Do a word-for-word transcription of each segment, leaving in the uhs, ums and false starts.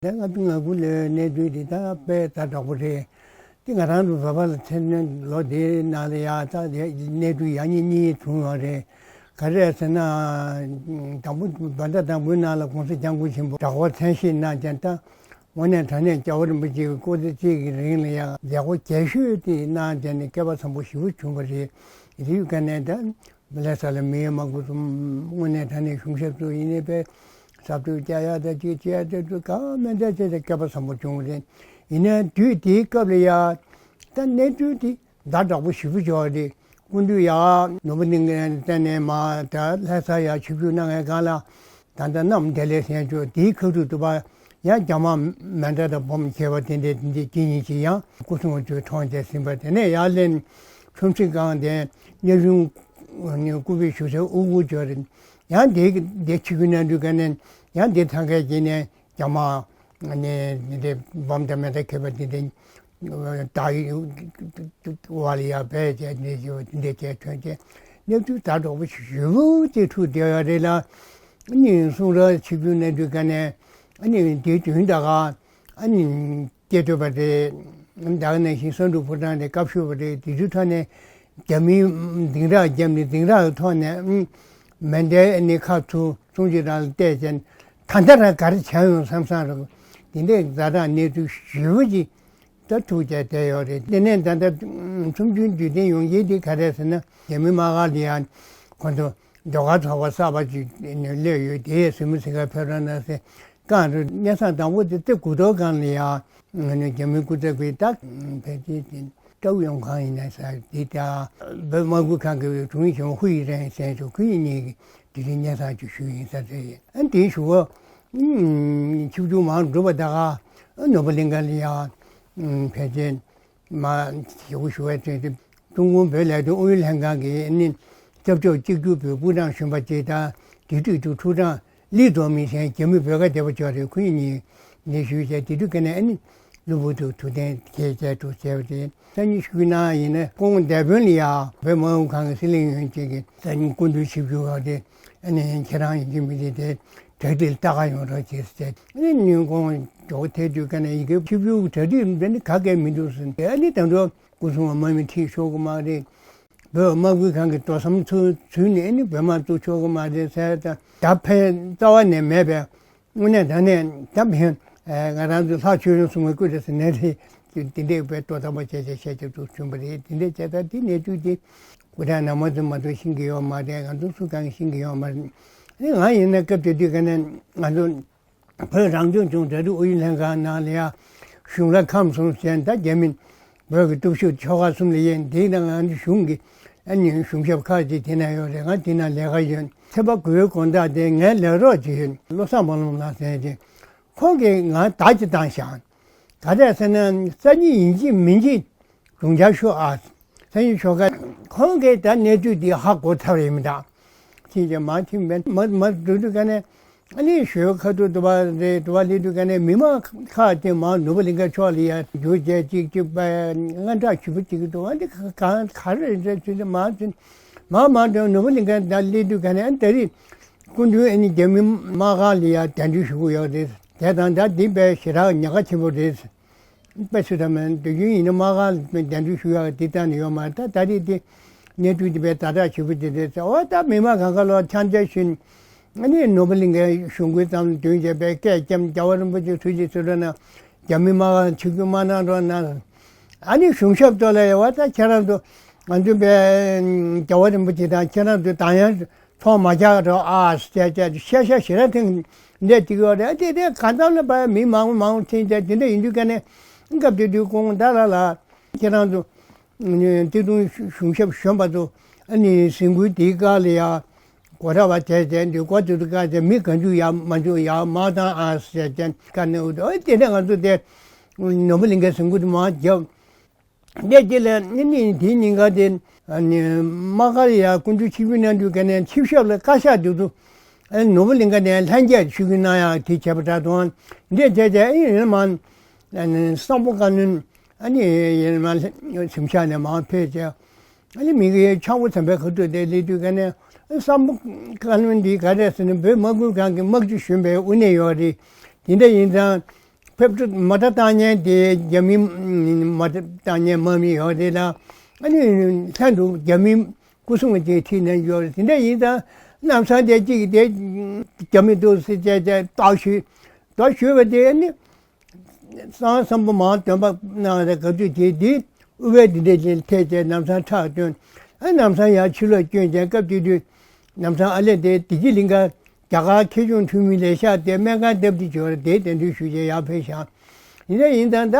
ད་ལྔ་བཅུ་ང་དགུ་ལོའི་གནས་ཚུལ་འདི་ད་དཔེ་ཛ་དྲག་པོ་རེད། དེ་ང་རང་ཚོ་བོད་པ་ལ་མཚོན་ན་ལོ་དེའི་ནང་ལ་ཡ་ད་གནས་ཚུལ་ཡང་སྙིང་རྗེ་བྱུང་བ་རེད། ག་རེ་ཟེར་ན། དང་པོ་བོད་ཟླ་དང་པོའི་ནང་ལ་༸གོང་ས་༸སྐྱབས་མགོན་ཆེན་པོ་དྲག་པོ་མཚན་བཞེས་གནང་ཀྱང་ད། དངོས་གནས་དྲང་གནས་རྒྱལ་བ་རིན་པོ་ཆེ་གི་སྐུ་ཚེ་གཅིག་གི་རིང་ལ་ཡང་མཛད་སྒོ་རྒྱས་ཤོས་དེ་གནང་བྱས་ནས་སྐལ་པ་བཟང་པོ་ཞེ་པོ་བྱུང་བ་རེད། དེ་ཡི་ག་ནས་ད་ལྷ་ས་ལ་མི་ཡོད་མ་དགོས་སོང་། དངོས་གནས་དྲང་གནས་གཞུང་ཞབས་ཚོ་ཡིན་ནའི་པས་ཟབ་ཏུ་བཅའ་ཡག་དང་ཅིག་བྱེད་ཡག་དེ་ཚོ་གང་མེད་འདྲ་བྱས་ཏེ་སྐལ་པ་བཟང་པོ་བྱུང་བ་རེད། ཡིན་ནའི་དུས་དེའི་སྐབས་ལ་ཡ་ད་གནས་ཚུལ་དེ་ཛ་དྲག་པོ་ཞེ་པོ་ཅིག་རེད། སྐུ་མདུན་ཡར་ནོར་བུ་གླིང་གའི་རྩེ་ནས་མར་ད་ལྷ་ས་ཡར་ཆིབས་བསྒྱུར་གནང་བའི་སྒང་ལ། ད་ལྟ་གནམ་བདེ་ལེགས་ཟེར་མཁན་ཅིག་དེའི་ཁ་ཐུག་ཏུ་ཕར་ཡང་རྒྱ་དམག་མེ་མདའ་དང་འབོམ་མཁས་པ་དེ་འདྲས་དེ་འདྲས་ཁྱེད་གཉིས་ཀྱིས་ཡང་སྐུ་སྲུང་བ་ཚོས་མཐོང་བྱས་ཟིན་པ། དེ་ནས་ཡར་ལེན་ཁྲོམ་སྲི་སྒང་དེ་གནས་ཆུང་སྐུ་པའི་བཞུགས་སའི་དབུ་གུར་ཅོ་རེད། ཡང་དེ་དེ་ཆིབས་བསྒྱུར་གནང་དུས་ག་ནས་ཡང་དེ་ཐང་གའི་དཀྱིལ་ནས་རྒྱ་དམག་ནས་འདི་འདྲས་འབོམ་དང་མེ་མདའ་མཁས་པ་འདི་འདྲས་བདག་ཡིད་བར་ལ་ཡར་བས་བྱས་ནས་ཀྱི་འདི་འདྲས་བྱས་ཐོན་བྱས་གནས་ཚུལ་ཛ་དྲག་པོ་ཞེ་པོ་ཅིག་འཁྲུག་བསྡད་ཡོད་རེད་ལ། ཨ་ནི་གསུང་རབ་ཆིབས་བསྒྱུར་གནང་དུས་ག་ནས་ཨ་ནི་དེའི་དོན་ད་ག་ཨ་ནི་སྐྱེ་སྟོད་པ་རེད། ད་ག་ནང་བཞིན་བསམ་འགྲུབ་ཕོ་བྲང་རེད། བཀའ་ཤོག་པ་རེད། དེ་ཚོའི་ཐོག་ནས་རྒྱ་མིའི་འཛིང་རགས་བརྒྱབ་ནས་འཛིང་རགས་ཀྱི་ཐོག་ནས་མེ་མདའི་ཨ་ནི་ཁ་ཚུར་སྲུང་སྐྱོབ་རང་ལ་གཏད་བྱས་ད་ལྟ་རང་ག་རེ་བྱས་ཡོང་བསམ་བསམ་རེད། དེ་འདྲའི་ཛ་དྲག་གནས་ཚུལ་ཞེ་པོ་ཅིག་ད་ཐུག་བྱས་བསྡད་ཡོད་རེད། དེ་ནས་ད་ལྟ་ཚོགས་ཆུང་རྒྱུན་ལྡན་ཡོང་གི་དེ་ག་རེ་ཟེར་ན་རྒྱ་མི་དམག་སྒར་ལ་ཡང་ཁོ་ཚོ་ཟློས་གར་ཚོགས་པ་གསར་པ་ཅིག་སླེབས་ཡོད། དེ་གཟིགས་མོ་གཟིགས་གར་ཕེབས་རོགས་གནང་ཟེར་བཀའ་འདྲི། སྙན་སེང་དང་པོ་དེ་ཏི་གུ་ཏོ་སྒང་ལ་ཡང་རྒྱ་མི་སྐུ་ཚབ་ཀྱིས་ད་ཕལ་ཆེར་དེ་ཀྲོའུ་ཡོང་ཁང་ཡིན་ན་ཟེར། དེ་ལྟར་བོད་དམག་ཁུལ་ཁང་གི་དྲུང་ཡིག་ཆེན་མོ་ཧུའུ་ཡི་རན་ཟེར་ཚོ་ཁོ་གཉིས་ཀྱིས་དེ་རིང་སྙན་སེང་ཅིག་ཞུས་ཡིན་ས་རེད། ཨ་དེའི་གཞུག་གུ་ཆིབས་བསྒྱུར་མར་འགྲོ་བ་ད་ག་ནོར་བུ་གླིང་ག་ལ་ཡང་ཕལ་ཆེར་མ་ཞུ་ཞུ་བའི་དོན་དུ་ཀྲུང་གོ་བོད་ལས་དོན་ཨུ་ཡོན་ལྷན་ཁང་གི་ནི་སྐྱབས་བཅོལ་གཅིག་གྱུར་པུའི་པུའུ་ཀྲང་གཞོན་པ་ཅིག་དང་དེ་དུས་དུ་ཁྲུའུ་ཀྲང་ལི་ཏོ་མིང་ཟེར་རྒྱ་མི་བོད་ཁ་བདེ་པོ་ཅོག་རེད། ཁོ་གཉིས་ནས་ཞུས་བྱས་དེ་དུས་ཀ་ནས་ཨ་ནི་གློ་བུར་དུ་ཐུགས་གཏན་འཁེལ་བྱས་འགྲོ་བྱས་པ་དེ་སང་ཉིན་ཞུས་གནང་ཡིན་ན་སྐུ་ངོ་འདས་དཔོན་ལ་ཡ་བོད་མ་འོངས་ཁང་གི་སྲིད་བློན་ཡོན་ཅིག་གིས་སང་ཉིན་སྐུ་མདུན་ཆིབས་བསྒྱུར་བ་དེ་ཨ་ནི་ཁྱེད་རང་ཡིན་གྱི་མི་དེ་དེ་གྲ་སྒྲིག་ལྟ་ག་ཡོང་རོགས་བྱེད་ཟེར། ཨ་ནི་ཉིན་གུང་ཇོ་བོ་ཐལ་དུས་ཀ་ནས་ཡི་གེ་ཆིབས་བསྒྱུར་གྱི་གྲ་སྒྲིག་འདི་ནི་ག་གེ་མི་འདུག་ཟེར། ཨ་ནི་ད་དུང་སྐུ་སྲུང་བ་དམག་མི་ཁྲིད་ཆོག་གི་མ་རེད། བོད་དམག་ཁུལ་ཁང་གི་རྡོ་ཟམ་ཚུར་འཛུལ་ནས་ཨ་ནི་བོད་དམག་བཙུགས་ཆོག་གི་མ་རེད་ཟེར། ད་ད་ཕན་རྩ་བ་ནས་མེད་པས་དངོས་གནས་དྲང་གནས་ད་ཕན་ང་རང་ཚོ་ལྷ་ཆོས་སྐྱོང་སྲུང་མའི་སྐུ་དྲིན་ཟེར་ནས་རེད། དེ་འདྲའི་བོད་ལྟོ་ཐམ་པ་བྱས་བྱས་བཤད་རྒྱུ་ཚུར་བྱུང་བ་རེད། དེ་འདྲའི་བྱས་ཙང་དེ་གནས་ཚུལ་དེ་སྐུ་དྲག་ནང་མ་ཚོས་མ་གཏོགས་ཤེས་ཀྱི་ཡོད་མ་རེད། ང་ཚོ་སུ་གང་གིས་ཤེས་ཀྱི་ཡོད་མ་རེད། ཨ་ནི་ང་ཡིན་ན་སྐབས་དེ་དུས་ག་ནས་ང་ཚོ་བོད་རང་སྐྱོང་ལྗོངས་གྲ་སྒྲིག་ཨུ་ཡོན་ལྷན་ཁང་ནང་ལ་ཡང་གཞུང་ལ་ཁམས་གསུམ་ཟེར་ད་རྒྱ་མི་བོད་ཀྱི་སྟོབས་ཤུགས་ཆོལ་ཁ་གསུམ་ལ་ཡིན། དེའི་ནང་ང་ཚོ་གཞུང་གི་ཨ་ནི་གཞུང་ཞབས་ཁག་ཅིག་དེ་ན་ཡོད་རེད། ང་དེ་ན་ལས་ཀ་ཡོད། ཚེས་པ་དགུའི་དགོང་དག་དེ་ངའི་ལས་རོགས་ཅིག་ཡོད། བློ་བཟང་སྨོན་ལམ་ལགས་ཟེར་ཅིག་ཁོང་གིས་ང་བརྡ་ཅིག་བཏང་ཤག་ག་རེ་ཟེར་ན་སང་ཉིན་ཡིན་གཅིག་མིན་གཅིག་སྒྲུང་རྒྱག་ཤོག་ཨ། སང་ཉིན་ཞོགས་ཀ་ཁོང་གིས་ད་གནས་ཚུལ་འདི་ཧ་གོ་ཚར་ཡོད་མི་འདྲ། ཁྱེད་ཀྱིས་མ་ཁྱིམ་པས་མ་མ་འགྲོ་དུས་ག་ནས་ཨ་ནི་ཞོལ་ཁ་ཐུག་དུ་བ་རེད། དུ་བ་ལི་དུས་ག་ནས་མི་མང་ཁག་དེ་མ་ནོར་བུ་གླིང་ག་ཕྱོགས་ལ་ཡ་རྒྱུ་རྒྱལ་གཅིག་གཅིག་པ་སྔ་དྲག་ཞུ་བུ་གཅིག་འདུག་ཨ་ནི་ག་ག་རེ་རེད་ཟེར་ནས་མ་ཟིན་མ་མ་འགྲོ་ནོར་བུ་གླིང་ག་ད་ལི་དུས་ག་ནས་ཨ་ནི་ད་རེས་སྐུ་མདུན་ཨ་ནི་རྒྱ་མི་དམག་སྒར་ལ་ཡ་གདན་འདྲེན་ཞུ་གི་ཡོད་རེད། དེ་དང་ད་འདི་དཔེ་ཞེ་དྲག་ཉེན་ཁ་ཆེན་པོ་རེད། དཔེ་སུ་ད་མེད་དུས་རྒྱུན་ཡིན་ན་དམག་སྒར་གདན་འདྲེན་ཞུ་ཡག་འདི་ལྟ་ནས་ཡོད་མ་རེད། ད་ད་རེས་དེ་གནས་ཚུལ་འདི་དཔེ་ཛ་དྲག་ཆེ་པོ་དེ་རེད་ཟེར། འོ་ད་མི་མང་གང་ག་ལོ་འཆམ་འཆམ་བཞིན་ཨ་ནི་ནོར་བུ་གླིང་གའི་གཞུང་སྐུའི་ཙམ་དོན་བྱས་པའི་སྐད་ཀྱམ་རྒྱལ་བ་རིན་པོ་ཆེ་ཐུགས་རྗེ་ཆེ་དྲགས་གནང་། རྒྱ་མི་དམག་སྒར་ཆིབས་བསྒྱུར་མ་གནང་རོགས་གནང་། ཨ་ནི་གཞུང་ཞབས་ཚོ་ལ་ཡ་བ་ད་ཁྱེད་རང་ཚོ་ང་ཚོ་པའི་རྒྱལ་བ་རིན་པོ་ཆེ་དང་ཁྱེད་རང་ཚོ་དང་ཡང་ཚོང་མ་རྒྱག་རོགས་ཨ་ཟེར་བྱས་བཤད་ཤ་ཞེ་དྲག་ཐེངས་འདྲ་ཅིག་ཡོད་རེད། དེ་དེ་གང་ལྟར་ལ་བ་མི་མང་མང་ཐེངས་བྱས་དེ་འདྲ་ཡིན་དུས་ཀ་ནས་སྐབས་དེ་དུས་ཁོང་ད་ལ་ལ་ཁྱེད་རང་ཚོ་ཏི་ཏུང་གཞུང་ཞབས་གཞོན་པ་ཚོ་ཨ་ནི་གཟིམ་འགུལ་དེའི་སྐབས་ལ་ཡ་སྒོ་ར་བ་བྱས་བྱས་འདི་སྒོ་དེ་ཚོ་བཀག་བྱས་མི་གང་བྱུང་ཡ་མ་བྱུང་ཡ་མ་བཏང་ཨ་ཟེར་བྱས་བཀའ་གནང་འོ་དེ་འདྲ་ང་ཚོ་དེ་ནོར་བུ་གླིང་གའི་གཟིམ་འགུལ་དུ་མ་བརྒྱབ། འདས་རྗེས་ལ་ནི་ནི་དེའི་ཉིན་ག་དེ་ནི་དམག་སྒར་ཡ་སྐུ་མདུན་ཆིབས་བསྒྱུར་གནང་དུས་ག་ནས་ཆིབས་ཞབས་ལ་བཀའ་ཤག་དེ་ཚོ་ནོར་བུ་གླིང་ག་ནས་ལྷན་རྒྱས་ཆིབས་བསྒྱུར་གནང་ཡག་དེ་བྱས་པ་འདྲ་དང་། འདས་རྗེས་ཀྱང་ཨེ་ཡིན་མ་བསམ་པོ་བཀའ་བློན་ཨ་ནི་ཡིན་མ་གཟིམ་ཤག་ནས་མར་ཕེབས་བྱས་ཨ་ནི་མི་གི་ཆང་བུ་ཚན་པའི་ཁ་ཐུག་དེ་སླེབས་དུས་ག་ནས་བསམ་པོ་བཀའ་བློན་འདི་ག་རེ་ཟེར་ན་བོད་དམག་ཁུལ་ཁང་གི་དམག་སྤྱི་གཞོན་པའི་དབུ་གནས་ཡོད་རེད། དེ་འདྲ་ཡིན་ཙང་། ཕེབས་བསུ་མོ་ཊ་བཏང་མཁན་དེ་རྒྱ་མི་མོ་ཊ་བཏང་མཁན་དམག་མི་ཡོད་རེད་ལ། ཨ་ནི་ལྷན་དུ་རྒྱ་མི་སྐུ་སྲུང་གི་ཁྲིད་ནས་ཡོད་རེད། དེ་འདྲ་ཡིན་ཙང་ལམ་སང་དེ་གཅིག་དེ་རྒྱ་མི་འདུག་ཟེར་བྱས་བྱས་རྟོག་ཞུས། རྟོག་ཞུས་པ་དེ་ཨ་ནི་གསང་བ་སམ་བྷོ་མར་འདོན་པ་གནང་རེད། དགའ་སྐྱིད་དེ་འདི་དབུ་བས་འདི་འདྲ་ཅིག་ཐད་བྱས་ལམ་སང་ཁྲག་བཏོན། ཨ་ལམ་སང་ཡར་ཕྱི་ལོགས་བསྐྱོན་བྱས་སྐབས་དེ་དུས་ལམ་སང་ཨ་ལས་དེ་བདེ་སྐྱིད་གླིང་ག་རྒྱ་གར་ཁེ་གཞུང་འཐུས་མི་ལས་ཤག་དེ་སྨན་ཁང་སྟབས་བདེ་བྱོས་རེད། དེ་གདན་འདྲེན་ཞུས་བྱས་ཡར་ཕེབས་ཤག་ཡིན་ན་ཡིན་ཙང་ད་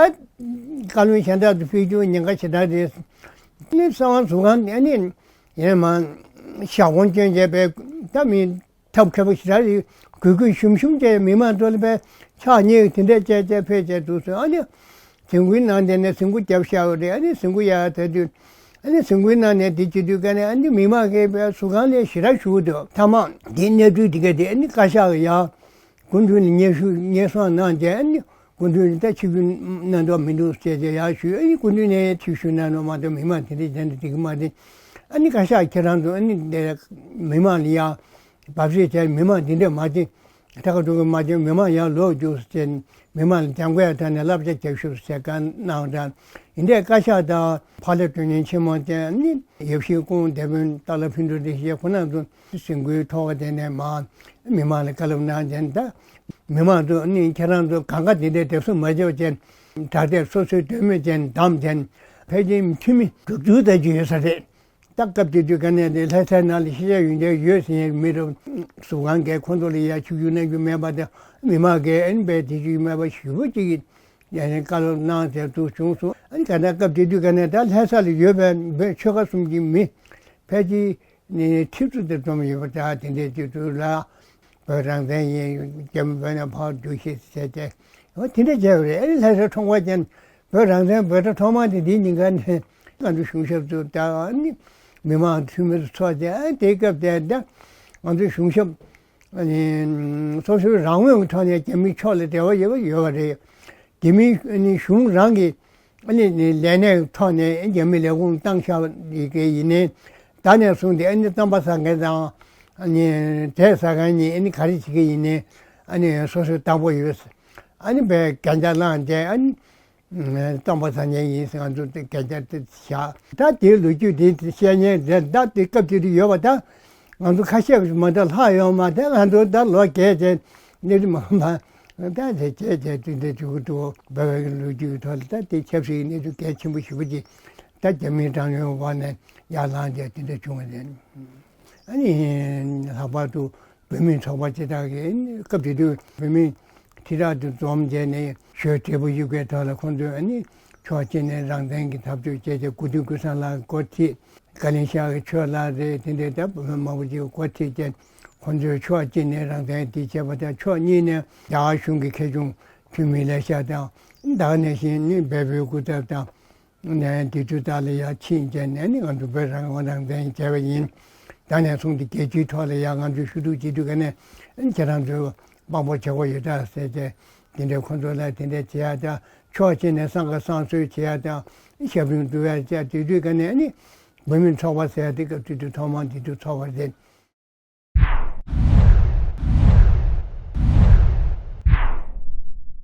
བཀའ་བློན་གཞན་དག་ཏུ་ཕེབས་རྒྱུ་ཉེན་ཁ་ཞེ་དྲག་རེད། ཨ་ནི་གསང་བ་ཟུར་ཁང་ཨ་ནི་ཡིན་ན་མ་ཞག་གོང་བསྐྱོན་བྱས་པའི་ད་མི་ཐབས་མཁས་པོ་ཞེ་དྲག་རེད། གུས་གུས་ཞུམ་ཞུམ་བྱས་མི་མང་ཚོ་ལ་དཔེ་ཕྱག་བརྙན་དེ་འདྲ་བྱས་བྱས་ཕེབས་བྱས་འདུག་སོང་། ཨ་ནི་ཟིང་གུའི་ནང་དེ་ནས་ཟིང་གུ་རྒྱབ་བཞག་ཡོད་རེད། ཨ་ནི་ཟིང་གུ་ཡར་དེ་དུས་ཨ་ནི་ཟིང་གུའི་ནང་ནས་དེ་བྱེད་དུས་ཀ་ནས་ཨ་ནི་མི་མང་གིས་དཔེ་ཟུར་ཁང་ལ་ཞེ་དྲག་ཞུ་གི་འདུག་མཐའ་མ་དེ་གནས་ཚུལ་དེ་ག་དེ་ཨ་ནི་བཀའ་ཤག་གི་ཡར་སྐུ་མདུན་ལ་སྙན་ཞུ་སྙན་སེང་གནང་བྱས། ཨ་ནི་སྐུ་མདུན་ད་ཆིབས་བསྒྱུར་གནང་འདོད་མི་འདུག་ཟེར་བྱས་ཡར་ཞུས། ཨ་ནི་སྐུ་མདུན་ནས་ཆིབས་བསྒྱུར་གནང་འདོད་མ་གཏོགས་མི་མང་དེ་འདྲ་དེ་འདྲ་དེ་གི་མ་དེ། ཨ་ནི་བཀའ་ཤག་ཁྱེད་རང་ཚོ་ཨ་ནི་དེ་མི་མང་ལ་ཡར་འབབ་བཤད་བྱས། མི་མང་འདི་འདྲས་མ་བྱེད། ད་ག་འགྲོ་གི་མ་བྱེད། མི་མང་ཡར་ལོག་རྒྱུགས་ཟེར། མི་མང་ལ་འཇམ་དགའི་ཐོག་ནས་བསླབ་བྱ་རྒྱབ་ཤོག་ཟེར་བཀའ་གནང་དང་། ཡིན་འདྲས་བཀའ་ཤག་དང་ཕ་ལྷ་དོན་གཉེར་ཆེན་མོ་བཅས་ནི་ཡབ་གཞིས་ཀུན་སྡེ་དཔོན་སྟག་ལྷ་ཕུན་གྲུབ་བདེ་ཆེན་ཁོ་རང་ཚོ་ཟིང་གུའི་ཐོག་དེ་ནས་མ་མི་མང་ལ་བཀའ་སློབ་གནང་བྱས། ད་མི་མང་ཚོ་ནི་ཁྱེད་རང་ཚོ་གང་ག་དེ་འདྲས་འདེབས་གསོ་མ་བྱེད་བྱས། དྲག་དེབ་སོ་སོའི་འདོད་མོས་ཅན་བདམས་ཅན་ཕལ་ཆེར་འཐུས་མི་དྲུག་ཅུ་ཙམ་ཅིག་ཡོད་ས་རེད། ད་སྐབས་དེ་དུས་ག་ནས་དེ་ལྷ་སའི་ནང་ལ་ཤེས་བྱ་ཡོན་ཏན་ཡོད་ཟེར་ཡག་མི་རབས་ཟུར་ཁང་གིས་ཁོང་ཚོ་ལ་ཡ་ཆིབས་བསྒྱུར་གནང་རྒྱུ་མེད་པ་དང་། མི་མང་གིས་ཨ་ནི་དཔེ་དེ་ཅིག་མེད་པ་ཞེ་པོ་ཅིག་ཡ་ནས་བཀའ་སློབ་གནང་ཟེར་དུ་བྱུང་སོང་། ཨ་ནི་ག་ད་སྐབས་དེ་དུས་ག་ནས་ད་ལྷ་ས་ལ་ཡོད་པའི་བོད་ཆོལ་ཁ་གསུམ་གྱི་མི་ཕལ་ཆེར་ནི་ཁྲི་ཚོ་དེ་འཛོམས་ཡོད་པ་འདྲ། དེ་འདྲའི་དུས་ཚོད་ལ་བོད་རང་བཙན་ཡིན། རྒྱ་མི་བོད་ནས་ཕར་རྒྱུགས་ཤིག་ཟེར་བྱས། འོ་དེ་འདྲ་བྱས་པ་རེད། ཨ་ནི་ལྷ་སའི་ཁྲོམ་ཁ་ཅན་བོད་རང་བཙན་འབོད་སྒྲ་ཐོག་མ་དེ་འདི་ཉིན་ཀ་ནས་ང་ཚོ་གཞུང་ཞབས་ཚོ་དང་ཨ་ནི་མི་མང་འཐུས་མི་ཚོ་ཚོགས་བྱས། ཨ་དེའི་སྐབས་དེ་ད་ང་ཚོ་གཞུང་ཞབས་ཨ་ནི་སོ་སོའི་རང་དབང་གི་ཐོག་ནས་རྒྱ་མི་ཕྱོགས་ལ་འབྲེལ་བ་ཡོད་པ་ཡོད་པ་རེད། རྒྱ་མི་ཨ་ནི་གཞུང་རང་གི་ཨ་ནི་ལས་གནས་ཐོག་ནས་རྒྱ་མི་ལས་ཁུངས་བཏང་བཞག་ཡི་གེ་ཡིན་ནའི། ད་ནས་བཟུང་སྟེ་ཨ་ནི་རྩམ་པ་ཟ་མཁན་དང་ཨ་ནི་འབྲས་ཟ་མཁན་གཉིས་ཨ་ནི་ག་རེ་བྱེད་ཀྱི་ཡིན་ནའི་ཨ་ནི་སོ་སོའི་བདག་པོ་ཡོད། ཨ་ནི་བས་གན་རྒྱ་བླངས་ཏེ་ཨ་ནི་རྩམ་པ་ཟ་མཁན་ཡིན་ཟེར་ང་ཚོ་གན་རྒྱ་དེ་བཞག་ད་དེའི་ལོ་རྒྱུས་དེ་བཤད་མཁན་རེད། ད་དེ་སྐབས་དེ་དུས་ཡོད་པ། ད་ང་ཚོ་ཁ་ཤས་མ་གཏོགས་ལྷག་ཡོད་མ་རེད། ང་ཚོ་ད་ལོ་རྒས་བྱས་གནས་ཚུལ་མང་པོ་ད་དེ་བྱས་བྱས་དུས་འདི་ཚོ་གི་འདུག་བོད་པའི་ལོ་རྒྱུས་ཐོག་ལ་ད་དེ་ཆབ་སྲིད་ཀྱི་གནས་ཚུལ་གལ་ཆེན་པོ་ཞེ་པོ་ཅིག་ད་རྒྱ་མིའི་དྲག་གནོན་འོག་ནས་ཡར་ལངས་བྱས་དེ་འདྲ་བྱུང་བ་རེད། ཨ་ནི་ལྷག་པར་དུ་བོད་མིའི་ཚོགས་པ་སྤྱི་བཏང་གི་སྐབས་དེ་དུས་བོད་མི་ཁྲི་ཕྲག་དུ་འཛོམས་བྱས་ནས་ཆོས་དྲིལ་བུ་གཡུག་པའི་ཐོག་ལ་ཁོང་ཚོས་ཨ་ནི་ཕྱོགས་གཅིག་ནས་རང་བཙན་གྱི་འཐབ་རྩོད་བྱས་བྱས་དགུ་སྟོན་ཀུན་བཟང་ལགས་འགོ་ཁྲིད། བཀའ་བློན་ཤག་གི་ཆོས་ལགས་རེད། དེ་འདྲའི་ད་བོད་མི་མང་པོ་ཅིག་འགོ་ཁྲིད་བྱས་ཁོང་ཚོས་ཕྱོགས་གཅིག་ནས་རང་བཙན་འདི་བྱས་པ་དང་། ཕྱོགས་གཉིས་ནས་རྒྱ་གར་གཞུང་གི་ཁེ་གཞུང་འཐུས་མི་ལས་ཤག་དང་། ད་ག་ནང་བཞིན་ནི་བལ་པོའི་སྐུ་ཚབ་དང་། ནས་དེ་ཚོ་དག་ལ་ཡར་ཕྱིན་བྱས་ནས་ནི་ང་ཚོ་བོད་རང་དབང་རང་བཙན་བྱས་པ་ཡིན། ད་ནས་བཟུང་སྟེ་རྒྱལ་སྤྱིའི་ཐོག་ལ་ཡང་ང་ཚོས་ཞུ་གཏུག་བྱེད་དུས་ག་ནས་ཁྱེད་རང་ཚོས་དཔང་པོ་བྱེད་དགོས་ཡོད་ད་ཟེར་ཏེ། དེ་འདྲའི་ཁོང་ཚོ་ལ་དེ་འདྲའི་བྱེད་ཡ་དང་། ཕྱོགས་གཅིག་ནས་བསམ་དགའ་བསམ་ཚུལ་བྱེད་ཡ་དང་། ཞབས་དྲུང་བསྡུ་ཡ་བྱས། དེ་དུས་ག་ནས་ནི་བོད་མིའི་ཚོགས་པ་ཟེར་ཡ་དེ་སྐབས་དེ་དུས་ཐོག་མ་དེ་དུས་ཚོགས་པ་རེད།